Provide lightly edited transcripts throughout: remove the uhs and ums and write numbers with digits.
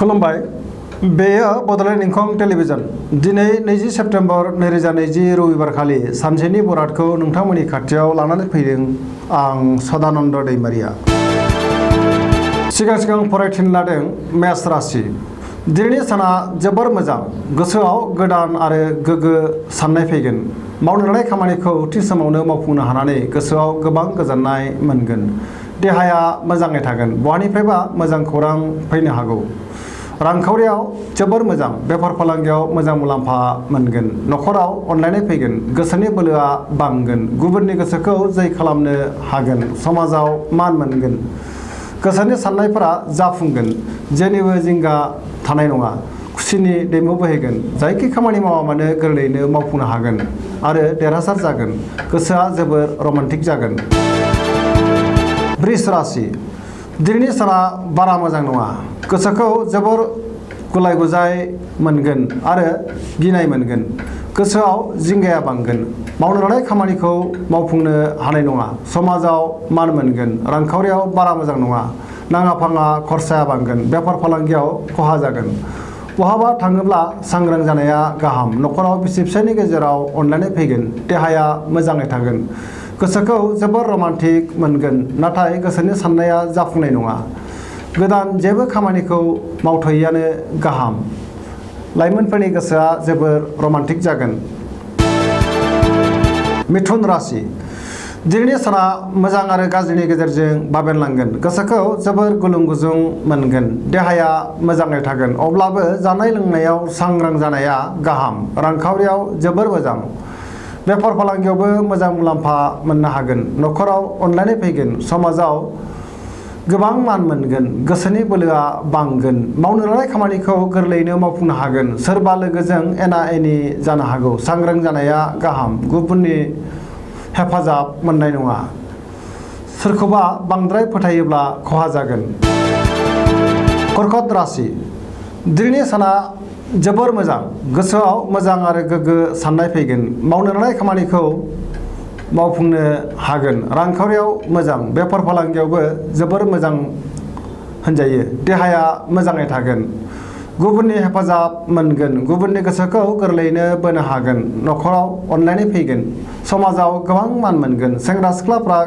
खुलुमबाय बेयो बड'लेण्ड इंखं टेलिभिजन दिनै 20 सेप्तेम्बर 2020 रबिबारखालि सानसेनि बरादखौ नोंथांमोननि खाथियाव लानानै फैदों आं सदानन्द दैमारिया। सिगां फरायथिन लादों मेष राशि। दिनैनि साना जोबोर मोजां, गोसोआव गोदान आरो गोग्गो साननाय फैगोन। मावनो लानाय खामानिखौ थि समावनो मावफुंनो हानानै गोसोआव गोबां गोजोननाय मोनगोन। देहाया मोजाङै थागोन, बहानिफ्रायबा मोजां खौरां फैनो हागौ। रांखावरियाव जोबोर मोजां, बेफार फालांगियाव मोजां मुलाम्फा मोनगोन। न'खराव अनलायनाय फैगोन, गोसोनि बोलोआ बांगोन, गुबुननि गोसोखौ जै खालामनो हागोन। समाजाव मान मोनगोन, गोसोनि साननायफोरा जाफुंगोन, जेनिबो जिंगा थानाय नङा। खुसिनि दैमु बोहैगोन, जायखि खामानि मावा मानो गोरलैयैनो मावफुंनो हागोन आरो देरहासार जागोन। गोसोआ जोबोर रमान्टिक जागोन। वृष राशि। दिनैनि साना बारा मोजां नङा, गोसोखौ जोबोर गुलाय गुजाय मोनगोन आरो गिनाय मोनगोन। गोसोआव जिंगाया बांगोन, मावनो लानाय खामानिखौ मावफुंनो हानाय नङा। समाजाव मान मोनगोन, रांखावरियाव बारा मोजां नङा, नाङा फाङा खरसाया बांगोन, बेफार फालांगियाव खहा जागोन। बहाबा थाङोब्ला सांग्रां जानाया गाहाम। न'खराव बिसि फिसायनि गेजेराव अनलायनाय फैगोन, देहाया मोजाङै थागोन। गोसोखौ जोबोर रमान्टिक मोनगोन, नाथाय गोसोनि साननाया जाफुंनाय नङा। गोदान जेबो खामानिखौ मावथ'यैआनो गाहाम। लाइमोनफोरनि गोसोआ जोबोर रमान्टिक जागोन। मिथुन राशि। दिनैनि साना मोजां आरो गाज्रिनि गेजेरजों बाबेनलांगोन। गोसोखौ जोबोर गुलुं गुजुं मोनगोन, देहाया मोजाङै थागोन। अब्लाबो जानाय लोंनायाव सांग्रां जानाया गाहाम। रांखावरियाव जोबोर मोजां, बेफार फालांगियावबो मोजां मुलाम्फा मोननो हागोन। न'खराव अनलायनाय फैगोन, समाजाव गोबां मान मोनगोन, गोसोनि बोलोआ बांगोन। मावनो लानाय खामानिखौ गोरलैयैनो मावफुंनो हागोन। सोरबा लोगोजों एना एनि जानो हागौ। सांग्रां जानाया गाहाम, गुबुननि हेफाजाब मोननाय नङा। सोरखौबा बांद्राय फोथायोब्ला खहा जागोन। कर्कट राशि। दिनैनि साना जोबोर मोजां, गोसोआव मोजां आरो गोग्गो साननाय फैगोन। मावनो लानाय खामानिखौ मावफुंनो हागोन। रांखावरियाव मोजां, बेफार फालांगियावबो जोबोर मोजां होनजायो। देहाया मोजाङै थागोन, गुबुननि हेफाजाब मोनगोन, गुबुननि गोसोखौ गोरलैयैनो बोनो हागोन। न'खराव अनलायनाय फैगोन, समाजाव गोबां मान मोनगोन। सेंग्रा सिख्लाफ्रा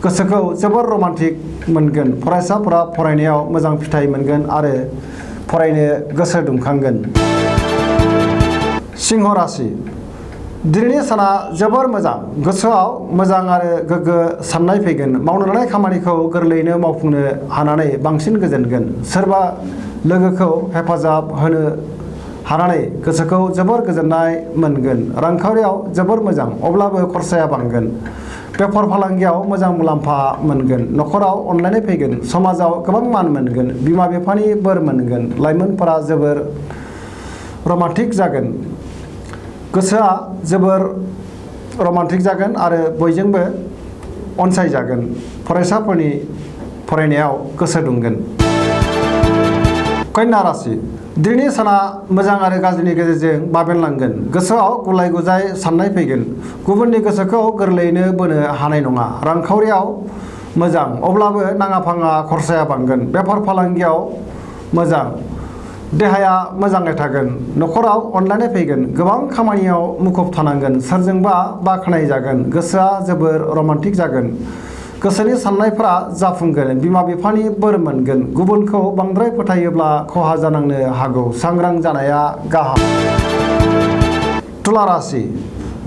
गोसोखौ जोबोर रमान्टिक मोनगोन। फरायसाफोरा फरायनायाव मोजां फिथाइ मोनगोन आरो फरायनो गोसो दुंखांगोन। सिंह राशि। दिनैनि साना जोबोर मोजां, गोसोआव मोजां आरो गोग्गो साननाय फैगोन। मावनो लानाय खामानिखौ गोरलैयैनो मावफुंनो हानानै बांसिन गोजोनगोन। सोरबा लोगोखौ हेफाजाब होनो हानानै गोसोखौ जोबोर गोजोननाय मोनगोन। रांखावरियाव जोबोर मोजां, अब्लाबो खरसाया बांगोन। बेफार फालांगियाव मोजां मुलाम्फा मोनगोन। न'खराव अनलायनाय फैगोन, समाजाव गोबां मान मोनगोन, बिमा बिफानि बोर मोनगोन। लाइमोनफोरा जोबोर रमान्टिक जागोन, गोसोआ जोबोर रमान्टिक जागोन आरो बयजोंबो अनसायजागोन। फरायसाफोरनि फरायनायाव गोसो दुंगोन। कन्या राशि। दिनैनि साना मोजां आरो गाज्रिनि गेजेरजों बाबेनलांगोन। गोसोआव गुलाय गुजाय साननाय फैगोन, गुबुननि गोसोखौ गोरलैयैनो बोनो हानाय नङा। रांखावरियाव मोजां, अब्लाबो नाङा फाङा खरसाया बांगोन। बेफार फालांगियाव मोजां, देहाया मोजाङै थागोन। न'खराव अनलायनाय फैगोन, गोबां खामानियाव मुखुब थानांगोन। सोरजोंबा बाख्नाय जागोन, गोसोआ जोबोर रमान्टिक जागोन। गोसोनि साननायफोरा जाफुंगोन, बिमा बिफानि बोर मोनगोन। गुबुनखौ बांद्राय फोथायोब्ला खहा जानांनो हागौ। सांग्रां जानाया गाहाम। तुला राशि।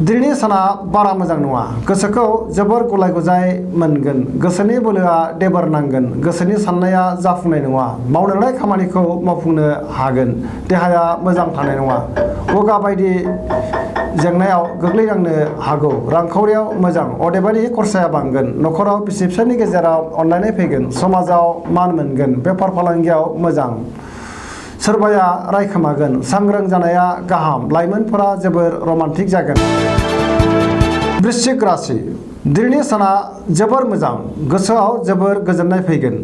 दिनैनि साना बारा मोजां नङा, गोसोखौ जोबोर गुलाय गुजाय मोनगोन। गोसोनि बोलोआ देबोर नांगोन, गोसोनि साननाया जाफुंनाय नङा। मावनो लानाय खामानिखौ मावफुंनो हागोन, देहाया मोजां थानाय नङा। गगा बायदि जेंनायाव गोग्लैनांनो हागौ। रांखावरियाव मोजां, अदेबानि खरसाया बांगोन। न'खराव बिसि फिसायनि गेजेराव अनलायनाय फैगोन, समाजाव मान मोनगोन। बेफार फालांगियाव मोजां, सोरबाया रायखोमागोन। सांग्रां जानाया गाहाम, लाइमोनफोरा जोबोर रमान्टिक जागोन। वृश्चिक राशि। दिनैनि साना जोबोर मोजां, गोसोआव जोबोर गोजोननाय फैगोन।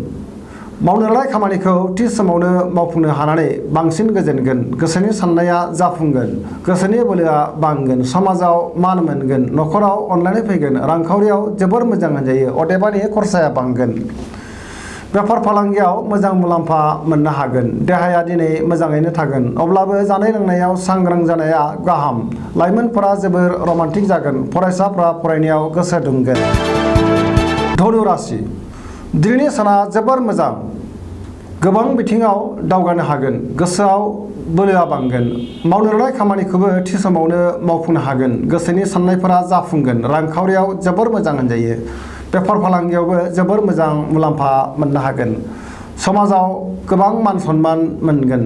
मावनो लानाय खामानिखौ थि समावनो मावफुंनो हानानै बांसिन गोजोनगोन। गोसोनि साननाया जाफुंगोन, गोसोनि बोलोआ बांगोन। समाजाव मान मोनगोन, न'खराव अनलायनाय फैगोन। रांखावरियाव जोबोर मोजां होनजायो, अदेबानि खरसाया बांगोन। बेफार फालांगियाव मोजां मुलाम्फा मोननो हागोन। देहाया दिनै मोजाङैनो थागोन, अब्लाबो जानाय लोंनायाव सांग्रां जानाया गाहाम। लाइमोनफोरा जोबोर रमान्टिक जागोन, फरायसाफ्रा फरायनायाव गोसो दुंगोन। धनु राशि दिनैनि साना जोबोर मोजां, गोबां बिथिङाव दावगानो हागोन, गोसोआव बोलोआ बांगोन, मावनो लानाय खामानिखौबो थि समावनो मावफुंनो हागोन, गोसोनि साननायफोरा जाफुंगोन, रांखावरियाव जोबोर मोजां होनजायो। बेफार फालांगियावबो जोबोर मोजां मुलाम्फा मोननो हागोन। समाजाव गोबां मान सन्मान मोनगोन,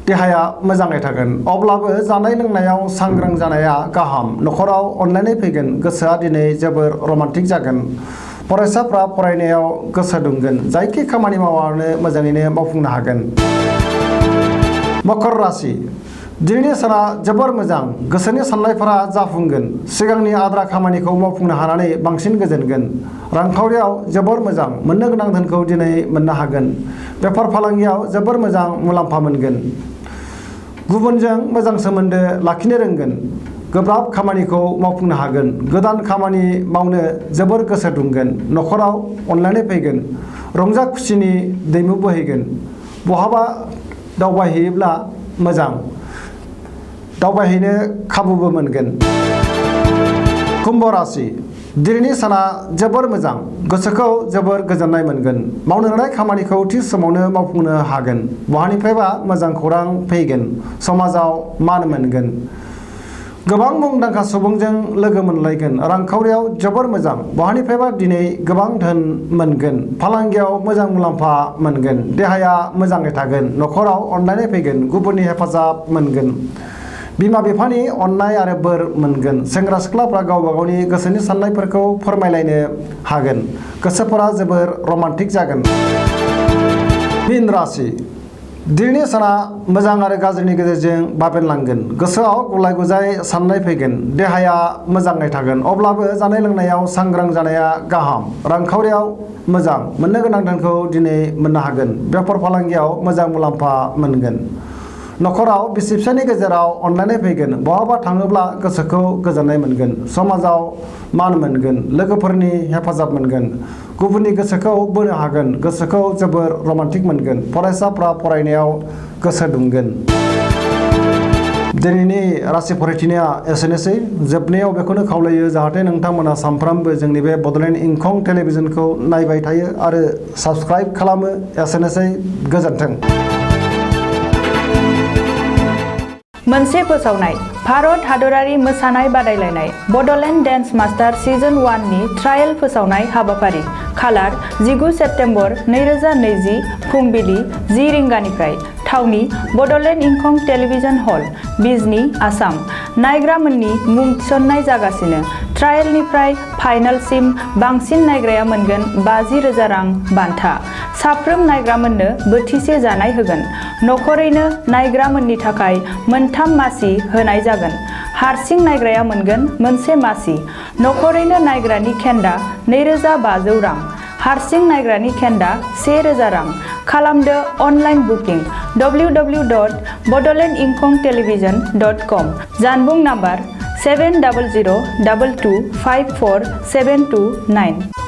देहाया मोजाङै थागोन, अब्लाबो जानाय लोंनायाव सांग्रां जानाया गाहाम। न'खराव अनलायनाय फैगोन, गोसोआ दिनै जोबोर रमान्टिक जागोन, फरायसाफ्रा फरायनायाव गोसो दुंगोन, जायखि खामानि मावानो मोजाङैनो मावफुंनो हागोन। मकर राशि दिनैनि साना जोबोर मोजां, गोसोनि साननायफोरा जाफुंगोन, सिगांनि आद्रा खामानिखौ मावफुंनो हानानै बांसिन गोजोनगोन, रांखावरियाव जोबोर मोजां, मोननो गोनां धोनखौ दिनै मोननो हागोन, बेफार फालांगियाव जोबोर मोजां मुलाम्फा मोनगोन, गुबुनजों मोजां सोमोन्दो लाखिनो रोंगोन, गोब्राब खामानिखौ मावफुंनो हागोन, गोदान खामानि मावनो जोबोर गोसो दुंगोन, न'खराव अनलायनाय फैगोन, रंजा खुसिनि दैमु बोहैगोन, बहाबा दावबायहैयोब्ला मोजां, दावबायहैनो खाबुबो मोनगोन। कुम्भ राशि दिनैनि साना जोबोर मोजां, गोसोखौ जोबोर गोजोननाय मोनगोन, मावनो लानाय खामानिखौ थि समावनो मावफुंनो हागोन, बहानिफ्रायबा मोजां खौरां फैगोन, समाजाव मान मोनगोन, गोबां मुंदांखा सुबुंजों लोगो मोनलायगोन, रांखावरियाव जोबोर मोजां, बहानिफ्रायबा दिनै गोबां धोन मोनगोन, फालांगियाव मोजां मुलाम्फा मोनगोन, देहाया मोजाङै थागोन, न'खराव अनलायनाय फैगोन, गुबुननि हेफाजाब मोनगोन, बिमा बिफानि अननाय आरो बोर मोनगोन, सेंग्रा सिख्लाफ्रा गावबा गावनि गोसोनि साननायफोरखौ फोरमायलायनो हागोन, गोसोफोरा जोबोर रमान्टिक जागोन। मीन राशि दिनैनि साना मोजां आरो गाज्रिनि गेजेरजों बाबेनलांगोन, गोसोआव गुलाय गुजाय साननाय फैगोन, देहाया मोजाङै थागोन, अब्लाबो जानाय लोंनायाव सांग्रां जानाया गाहाम, रांखावरियाव मोजां, मोननो गोनां धोनखौ दिनै मोननो हागोन, बेफार फालांगियाव मोजां मुलाम्फा मोनगोन, न'खराव बिसि फिसायनि गेजेराव अनलायनाय फैगोन, बहाबा थाङोब्ला गोसोखौ गोजोननाय मोनगोन, समाजाव मान मोनगोन, लोगोफोरनि हेफाजाब मोनगोन, गुबुननि गोसोखौ बोनो हागोन, गोसोखौ जोबोर रमान्टिक मोनगोन, फरायसाफ्रा फरायनायाव गोसो दुंगोन। दिनैनि राशि फरायथिनाया एसेनोसै, जोबनायाव बेखौनो खावलायो जाहाथे नोंथांमोना सानफ्रामबो जोंनि बे बड'लेण्ड इंखं टेलिभिजनखौ नायबाय थायो आरो साबस्क्राइब खालामो। एसेनोसै, गोजोन्थों। मोनसे फोसावनाय भारत हादरारि मोसानाय बादायलायनाय बड'लेण्ड डेन्स मास्टार सिजन 1 नि ट्रायेल फोसावनाय हाबाफारि खालार 19 सेप्तेम्बर 2020 फुंबिलि 10 रिंगानिफ्राय थावनि बड'लेण्ड इंखं टेलिभिजन हल, बिजनी, आसाम। नायग्रामोननि मुं थिसननाय जागासिनो। ट्रायेलनिफ्राय फाइनालसिम बांसिन नायग्राया मोनगोन 50,000 रां बान्था। साफ्रोम नायग्रामोननो बोथिसे जानाय होगोन। नखरैनो नायग्रामोननि थाखाय मोनथाम मासि होनाय जागोन। हारसिं नायग्राया मोनगोन मोनसे मासि। नखरैनो नायग्रानि खेन्दा 2,500 रां। हारसिं नायग्रानि खेन्दा 1,000 रां। खालामदो अनलाइन बुकिं www.bodolandinkhongtelevision.com जानबुं नाम्बार 70022547229।